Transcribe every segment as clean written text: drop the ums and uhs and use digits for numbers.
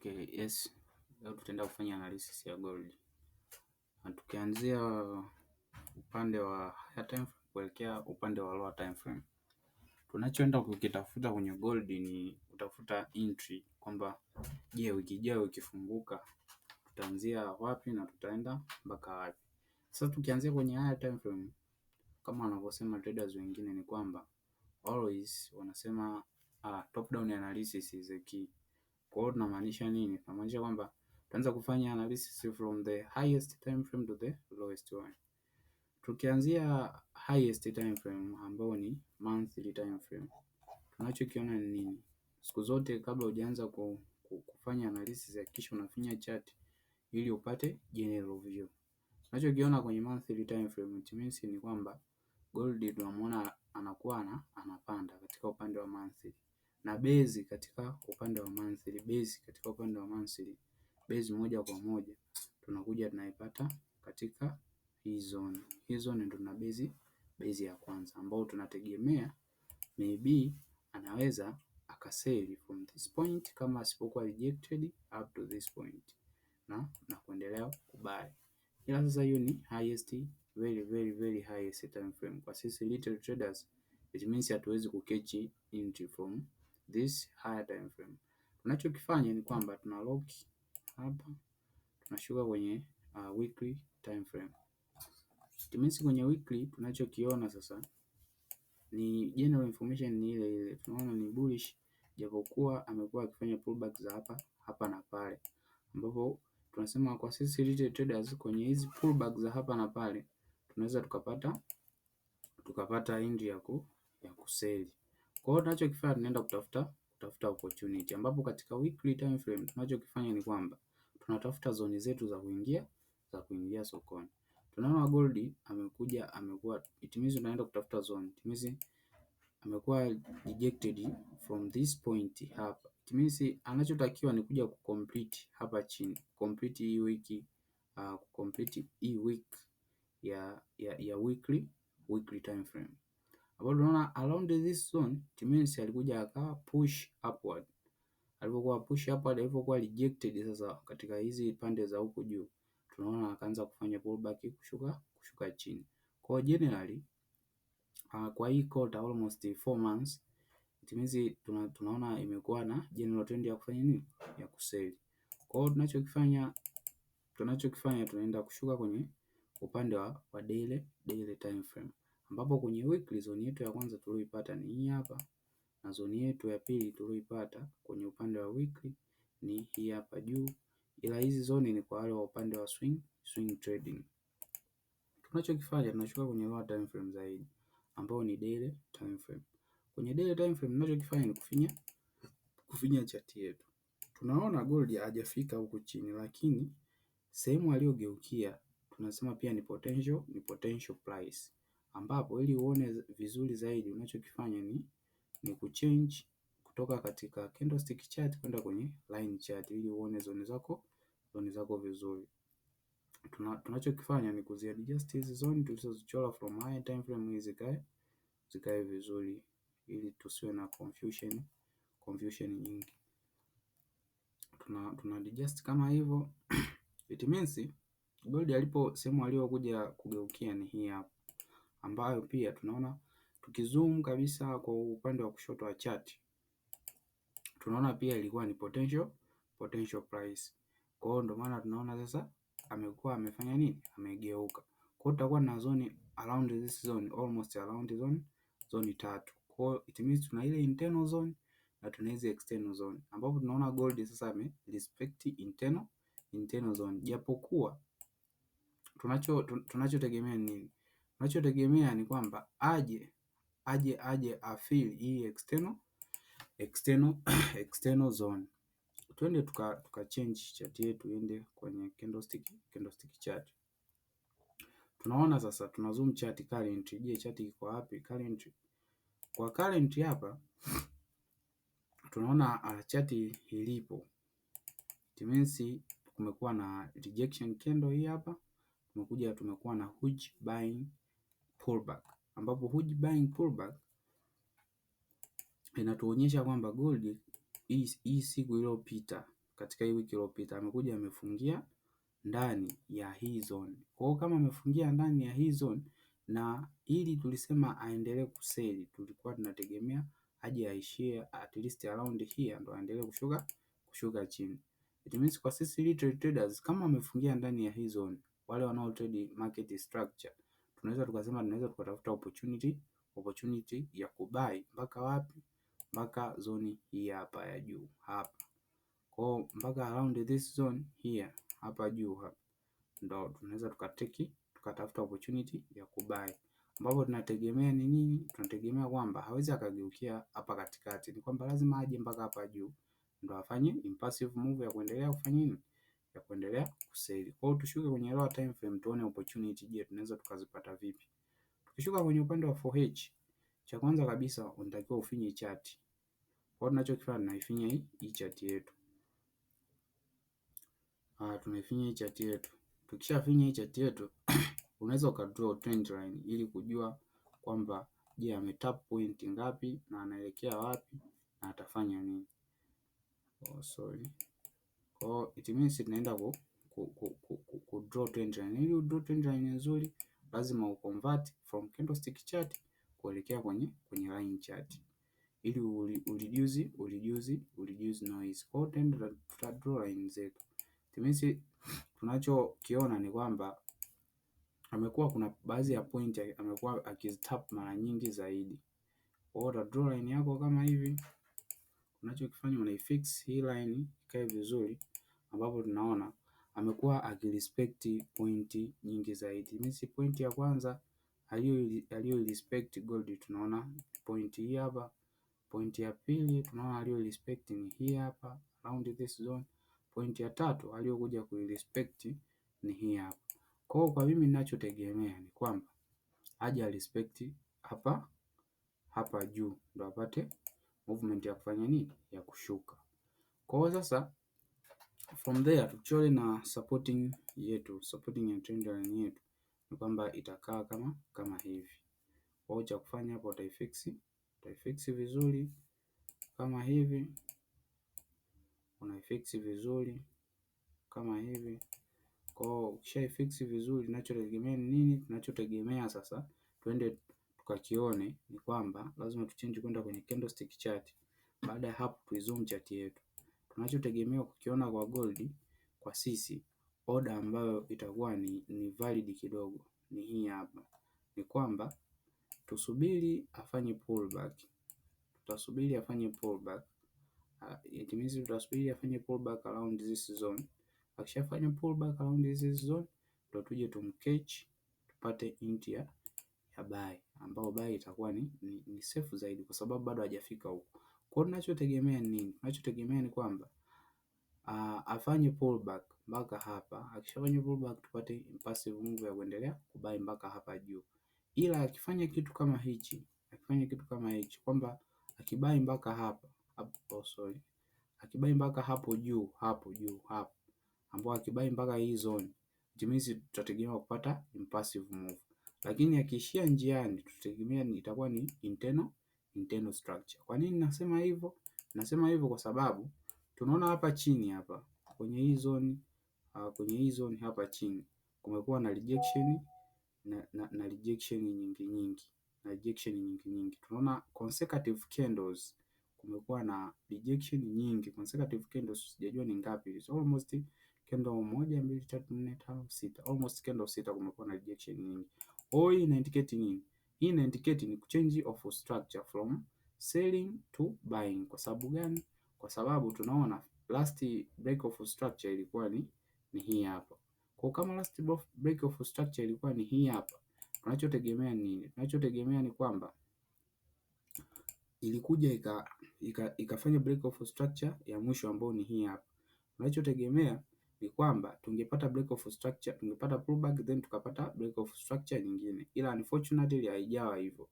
Okay, yes. Leo tutaenda kufanya analysis ya gold. Na tukianzia upande wa higher time frame kuelekea upande wa lower time frame. Tunachoenda kukitafuta kwenye gold ni kutafuta entry kwamba je, wiki ijayo ikifunguka tutaanzia wapi na tutaenda mpaka wapi. Sasa tukianzia kwenye higher time frame kama wanavyosema traders wengine ni kwamba always wanasema top down analysis is a key. Kwa hiyo tunamaanisha nini? Tunamaanisha kwamba tutaanza kufanya analysis from the highest time frame to the lowest one. Tukianzia highest time frame ambayo ni monthly time frame, tunachokiona ni nini? Siku zote kabla hujaanza kufanya analysis hakikisha unafinya chart ili upate general view. Tunachokiona kwenye monthly time frame, it means ni kwamba gold tunamuona anakuwa anapanda katika upande wa monthly na base katika upande wa monthly, base katika upande wa monthly, base moja kwa moja tunakuja tunaipata katika hii zone. Hii zone ndio tuna base ya kwanza ambao tunategemea maybe anaweza akasell from this point kama asipokuwa rejected up to this point na kuendelea kubuy. Ila sasa hiyo ni highest, very very very highest time frame. Kwa sisi retail traders, it means hatuwezi kucatch entry from this higher time frame. Tunachokifanya ni kwamba tuna lock hapa, tunashuka kwenye weekly time frame. It means kwenye weekly tunachokiona sasa ni general information ni ile ile, tunaona ni bullish, japokuwa amekuwa akifanya pullback za hapa hapa na pale, ambapo tunasema kwa sisi retail traders kwenye hizi pullback za hapa na pale tunaweza tukapata entry ya kusell. Kwa hiyo tunachokifanya tunaenda kutafuta opportunity ambapo katika weekly time frame tunachokifanya ni kwamba tunatafuta zone zetu za kuingia sokoni. Tunaona gold amekuja amekuwa, it means tunaenda kutafuta zone. It means amekuwa rejected from this point hapa. It means anachotakiwa ni kuja kucomplete hapa chini, complete hii wiki complete hii week ya weekly time frame. Hapo tunaona around this zone, it means alikuja akawa push upward. Alipokuwa push upward, alipokuwa rejected sasa katika hizi pande za huku juu, tunaona akaanza kufanya pullback kushuka chini. Kwa generally kwa hii quarter, almost 4 months, it means tunaona imekuwa na general trend ya kufanya nini? Ya kusell. Kwa hiyo tunachokifanya tunaenda kushuka kwenye upande wa daily time frame, ambapo kwenye weekly zone yetu ya kwanza tulioipata ni hii hapa na zone yetu ya pili tulioipata kwenye upande wa weekly ni hii hapa juu, ila hizi zone ni kwa wale wa upande wa swing trading. Tunachokifanya tunashuka kwenye lower time frame zaidi ambao ni daily time frame. Kwenye daily time frame tunachokifanya ni kufinya chart yetu. Tunaona gold hajafika huku chini, lakini sehemu aliyogeukia tunasema pia ni potential price, ambapo ili uone vizuri zaidi unachokifanya ni kuchange kutoka katika candlestick chart kwenda kwenye line chart ili uone zone zako vizuri. Tunachokifanya ni kuziadjust hizi zone tulizozichora from high time frame ili zikae vizuri ili tusiwe na confusion nyingi. Tuna adjust kama hivyo. It means gold alipo sehemu aliyokuja kugeukia ni hii hapa, ambayo pia tunaona tukizoom kabisa kwa upande wa kushoto wa chart tunaona pia ilikuwa ni potential price. Kwa hiyo ndio maana tunaona sasa amekuwa amefanya nini? Amegeuka. Kwa hiyo tutakuwa na zone around this zone, almost around zone tatu. Kwa hiyo it means tuna ile internal zone na tuna hizi external zone, ambapo tunaona gold sasa ame respect internal zone, japokuwa tunachotegemea ni nini? Tunachotegemea ni kwamba aje afill hii external zone. Twende tuka change chart yetu iende kwenye candlestick chart. Tunaona sasa tuna zoom chart current. Je, chart iko wapi current? Kwa current hapa tunaona chart ilipo. It means kumekuwa na rejection candle hii hapa, tumekuja tumekuwa na huge buying pullback, ambapo huge buying pullback inatuonyesha kwamba gold hii siku iliyopita Katika hii wiki iliyopita amekuja amefungia ndani ya hii zone. Kwa hiyo kama amefungia ndani ya hii zone, na ili tulisema aendelee kusell, tulikuwa tunategemea aje aishie at least around here ndo aendelee kushuka chini. It means kwa sisi retail traders, kama amefungia ndani ya hii zone, wale wanao trade market structure, tunaweza tukasema tunaweza tukatafuta opportunity ya kubuy mpaka wapi? Mpaka zone hii hapa ya juu hapa. Kwa mpaka around this zone here hapa juu hapa ndo tunaweza tukatake, tukatafuta opportunity ya kubuy, ambapo tunategemea ni nini? Tunategemea kwamba hawezi akageukia hapa katikati, ni kwamba lazima aje mpaka hapa juu ndo afanye impulsive move ya kuendelea kufanya nini? Ya kuendelea kusell. Kwa hiyo tushuke kwenye lower time frame tuone opportunity, je, tunaweza tukazipata vipi? Tukishuka kwenye upande wa 4H, cha kwanza kabisa unatakiwa ufinye chart. Kwa hiyo tunachokifanya, tunaifinya hii chart yetu. Tunaifinya hii chart yetu. Tukishafinya hii chart yetu, unaweza ukadraw trend line ili kujua kwamba je, ametap point ngapi na anaelekea wapi na atafanya nini. Oh, sorry. Kwa it means tunaenda ku draw trend line. Ili draw trend line nzuri, lazima uconvert from candlestick chart kuelekea kwenye line chart ili ureduce noise. Kwa hiyo tunaenda tuta draw line zetu. It means tunachokiona ni kwamba amekuwa kuna baadhi ya point amekuwa akizitap mara nyingi zaidi. Kwa hiyo uta draw line yako kama hivi. Unachokifanya, unaifix hii line ikae vizuri, ambapo tunaona amekuwa akirespect point nyingi zaidi. Means point ya kwanza aliyo respect gold tunaona point hii hapa. Point ya pili tunaona aliyo respect ni hii hapa around this zone. Point ya tatu aliyokuja kuirespect ni hii hapa. Kwa hiyo kwa mimi ninachotegemea ni kwamba aje respect hapa hapa juu ndo apate movement ya kufanya nini, ya kushuka. Kwa hiyo sasa from there tuchore na supporting yetu, supporting ya trend line yetu ni kwamba itakaa kama hivi. Kwa hiyo cha kufanya hapo utaifix vizuri kama hivi, unaifix vizuri kama hivi. Kwa hiyo ukishaifix vizuri, tunachotegemea ni nini? Tunachotegemea sasa twende tukakione ni kwamba lazima tuchange kwenda kwenye candlestick chart. Baada ya hapo tuizoom chart yetu. Tunachotegemea kukiona kwa gold, kwa sisi order ambayo itakuwa ni valid kidogo ni hii hapa, ni kwamba tusubiri afanye pullback, tutasubiri afanye pullback. It means tutasubiri afanye pullback around this zone. Akishafanya pullback around this zone, ndo tuje tumcatch tupate entry ya buy, ambao buy itakuwa ni safe zaidi kwa sababu bado hajafika huko. Kwa hiyo tunachotegemea ni nini? Tunachotegemea ni kwamba afanye pullback mpaka hapa. Akishafanya pullback tupate impulsive move ya kuendelea kubuy mpaka hapa juu. Ila akifanya kitu kama hichi, akifanya kitu kama hichi kwamba akibuy mpaka hapa, oh sorry, akibuy mpaka hapo juu hapo, ambao akibuy mpaka hii zone, it means tutategemea kupata impulsive move. Lakini akiishia njiani tutategemea itakuwa ni internal structure. Kwa nini nasema hivyo? Nasema hivyo kwa sababu tunaona hapa chini hapa kwenye hii zone, kwenye hii zone hapa chini kumekuwa na rejection na rejection nyingi nyingi na rejection nyingi nyingi. Tunaona consecutive candles kumekuwa na rejection nyingi consecutive candles, sijajua ni ngapi, it's almost candle moja, mbili, tatu, nne, tano, sita, almost candle sita kumekuwa na rejection nyingi. Kwa hiyo hii ina indicate nini? Hii ina indicate ni change of structure from selling to buying. Kwa sababu gani? Kwa sababu tunaona last break of structure ilikuwa ni hii hapa. Kwa kama last break of structure ilikuwa ni hii hapa, tunachotegemea ni nini? Tunachotegemea ni kwamba ilikuja ikafanya break of structure ya mwisho ambayo ni hii hapa. Tunachotegemea ni kwamba tungepata break of structure, tungepata pullback then tukapata break of structure nyingine, ila unfortunately haijawa hivyo.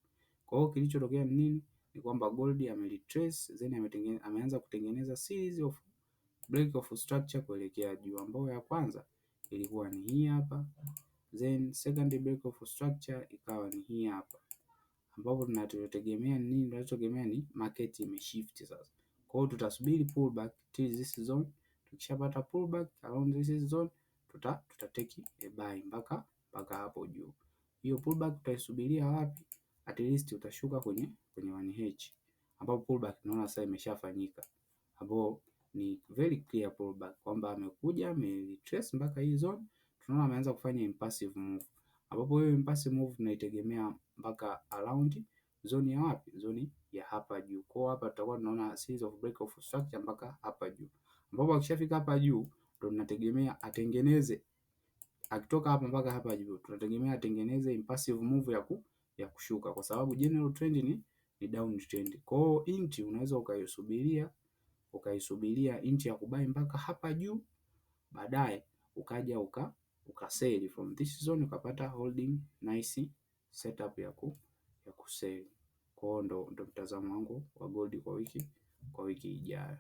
Kwa hiyo kilichotokea ni nini? Ni kwamba gold ameretrace then ameanza kutengeneza series of break of structure kuelekea juu, ambayo ya kwanza ilikuwa ni hii hapa, then second break of structure ikawa ni hii hapa, ambapo tunachotegemea ni nini? Tunachotegemea ni market imeshift sasa. Kwa hiyo tutasubiri pullback till this zone. Tukishapata pullback around this zone tuta take a buy mpaka hapo juu. Hiyo pullback tutaisubiria wapi? At least utashuka kwenye 1H, ambapo pullback tunaona sasa imeshafanyika, ambapo ni very clear pullback kwamba amekuja ame-retrace mpaka hii zone, tunaona ameanza kufanya impulsive move, ambapo hiyo impulsive move tunaitegemea mpaka around zone ya wapi? Zone ya hapa juu. Kwa hapa tutakuwa tunaona series of break of structure mpaka hapa juu, ambapo akishafika hapa juu ndo tunategemea atengeneze, akitoka hapa mpaka hapa juu tunategemea atengeneze impulsive move ya kushuka, kwa sababu general trend ni down trend. Kwa hiyo entry unaweza ukaisubiria entry ya kubuy mpaka hapa juu, baadaye ukaja ukasell from this zone, ukapata holding nice setup ya kusell. Kwa hiyo ndo mtazamo wangu wa gold kwa wiki ijayo.